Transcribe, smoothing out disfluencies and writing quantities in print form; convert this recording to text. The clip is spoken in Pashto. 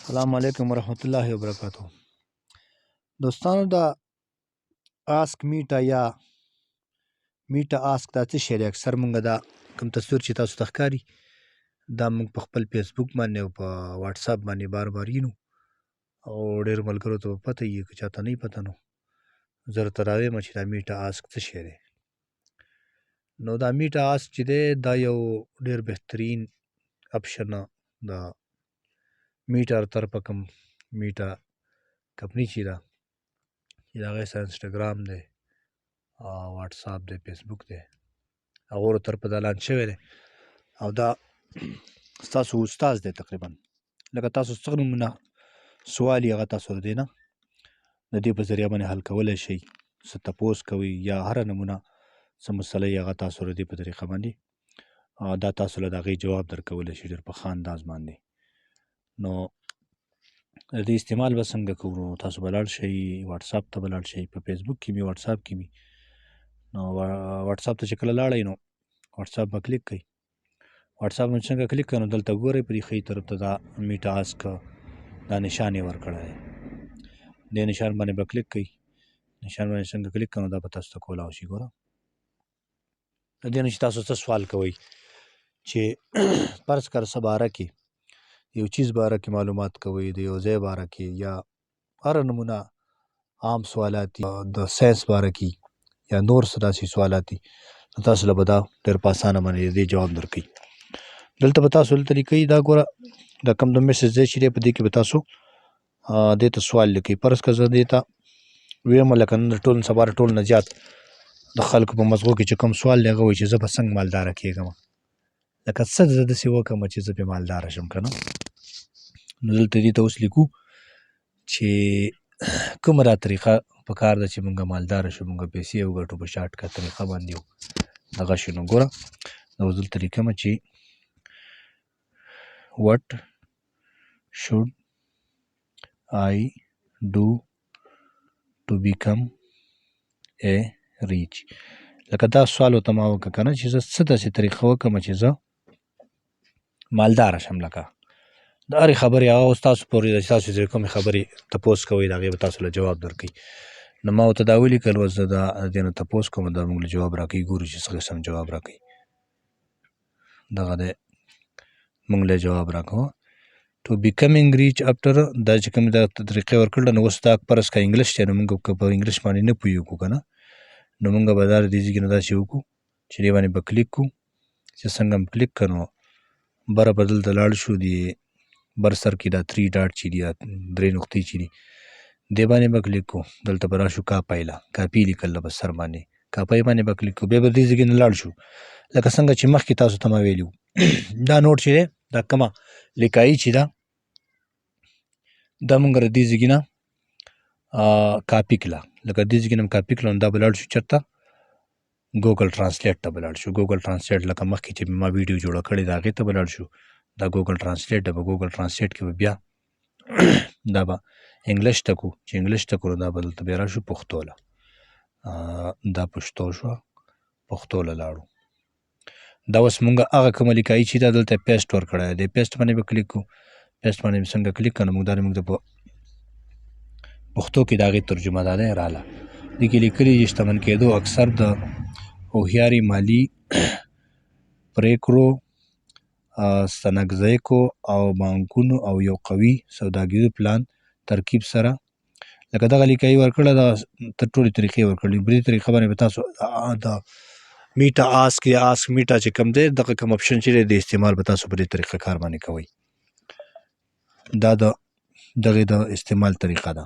السلام علیکم ورحمت الله وبرکاته. دوستانو، دا آسک میټا یا میټا آسک دا څه شی دی؟ اکثر مونږ دا کوم تصویر چې تاسو ته ښکاري، دا مونږ په خپل فیسبوک باندې او په واتساپ باندې بار بار وینو او ډېر ملګرو ته به پته وي. که چاته نه پته، نو زه درته راویم چې دا میټا آسک څه شی دی. نو دا میټا آسک چې دی، دا یو ډېر بهترین اپشن د میټا طرفه، کوم میټا کمپنی چې ده، چې د هغې سره انسټاګرام دی، واتساپ دی، فیسبوک دی، هغو طرفه دا لانچ شوی دی او دا ستاسو استاد دی. تقریبا لکه تاسو څه نمونه سوال یې، هغه تاسو دی نه د دې په ذریعه باندې حل کولی شئ. څه تپوس کوئ یا هره نمونه څه مسله یې، هغه تاسو د دې په طریقه باندې دا تاسو له د هغې جواب درکولی شي، ډېر په ښه انداز باندې. نو د دې استعمال به څنګه کوو؟ تاسو به لاړ شئ، واتساپ ته به لاړ شئ، په فیسبوک کې مې، واتساپ کې مې. نو واتساپ ته چې کله لاړئ، نو واتساپ به کلیک کړئ. واتساپ باندې څنګه کلیک کړئ، نو دلته ګورئ، په دې ښي طرف ته دا میټا آسک دا نشان یې ورکړی دی. دې نشان باندې به کلیک کړئ. نشان باندې څنګه کلیک کړئ، نو دا به تاسو ته کولاو شي. ګوره، د دې نه چې تاسو څه سوال کوئ، چې فرض کړه څه باره کې، یو چیز باره کې معلومات کوئ، د یو ځای باره کې یا هره نمونه عام سوالات دي، د ساینس باره کې یا نور څه داسې سوالات دي، نو تاسو له به دا ډېر په اسانه باندې د دې جواب درکوي. دلته به تاسو دلته لیکئ. دا ګوره، دا کوم د میسج ځای چې دی، په دې کې به تاسو دې ته سوال لیکئ. فرض که زه دې ته ویم، لکه نن ټول سبا ټول نه زیات د خلکو په مزغو کې چې کوم سوال دی، هغه وایي چې زه به څنګه مالداره کېږم، لکه څه زه داسې وکړم چې زه پرې مالداره شم که نه. نو دلته دې ته اوس لیکو چې کومه دا طریقه په کار ده چې مونږ مالداره شو، مونږ پیسې وګټو، په شارټ کټ طریقه باندې دغه شو. نو ګوره، نو اوس دلته لیکم چې what should I do to become a rich؟ لکه دا سوال ورته ما وکړه که نه، چې زه څه داسې طریقه وکړم چې زه مالداره شم. لکه د هرې خبرې هغه اوس تاسو پورې ده چې تاسو د کومې خبرې تپوس کوئ، د هغې به تاسو له جواب درکوي. نو ما ورته دا ولیکل. اوس زه دا د دې نه تپوس کوم، دا موږ له جواب راکوي. ګورو چې څه قسم جواب راکوي. دغه دی، موږ له جواب راکوه، to becoming rich after دا چې کوم دا طریقې ورکړل. نو اوس دا فرض که انګلیش دی، نو موږ که په انګلیش باندې نه پوهېږو که نه، نو موږ به دا د دې ځای نه داسې وکړو چې دې باندې به کلیک کړو. چې څنګه هم کلیک کړو، نو بره به دلته لاړ شو، د بر سر کې دا 3 ډاټ چې دي، درې نقطې چې دي، دې باندې به کلیک کړو. دلته به راشو کاپي له، کاپي لیکل به سر باندې، کاپي باندې به کلیک کړو. بیا به دې ځای نه لاړ شو، لکه څنګه چې مخکې تاسو ته ما ویلي وو، دا نوټ چې دی، دا کومه لیکایي چې ده، دا مونږ د دې ځای نه کاپي کړه. لکه دې ځای نه کاپي کړه، نو دا به لاړ شو چېرته؟ ګوګل ترانسلیټ ته به لاړ شو. ګوګل ترانسلیټ، لکه مخکې چې ما ویډیو جوړه کړې ده، هغې ته به لاړ شو. دا ګوګل ترانسلیټ ده. په ګوګل ترانسلیټ کې به بیا دا به انګلیش ته کو. چې انګلیش ته کړو، دا به دلته بیا راشو پښتو له. دا پښتو شوه، پښتو له لاړو. دا اوس مونږ هغه کومه لیکایي چې دا دلته paste ورکړی دی، paste باندې به کلیک کړو. paste باندې څنګه کلیک کړو، موږ دا موږ د پښتو کې د هغې ترجمه دا دی راله. دې کې لیکلي چې شتمن کېدو اکثر د هوښیارې مالي پرېکړو، ستنکزیکو او بانکونو او یو قوي سوداګریز پلان ترکیب سره. لکه دغه لیکایي ورکړه، دا تر ټولې طریقې ورکړلې. په دې طریقه باندې به تاسو د میټا آسک یا آسک میټا چې کوم دی، دغه کوم اپشن چې دی، د استعمال به تاسو په دې طریقه کار باندې کوئ. دا د دغې د استعمال طریقه ده.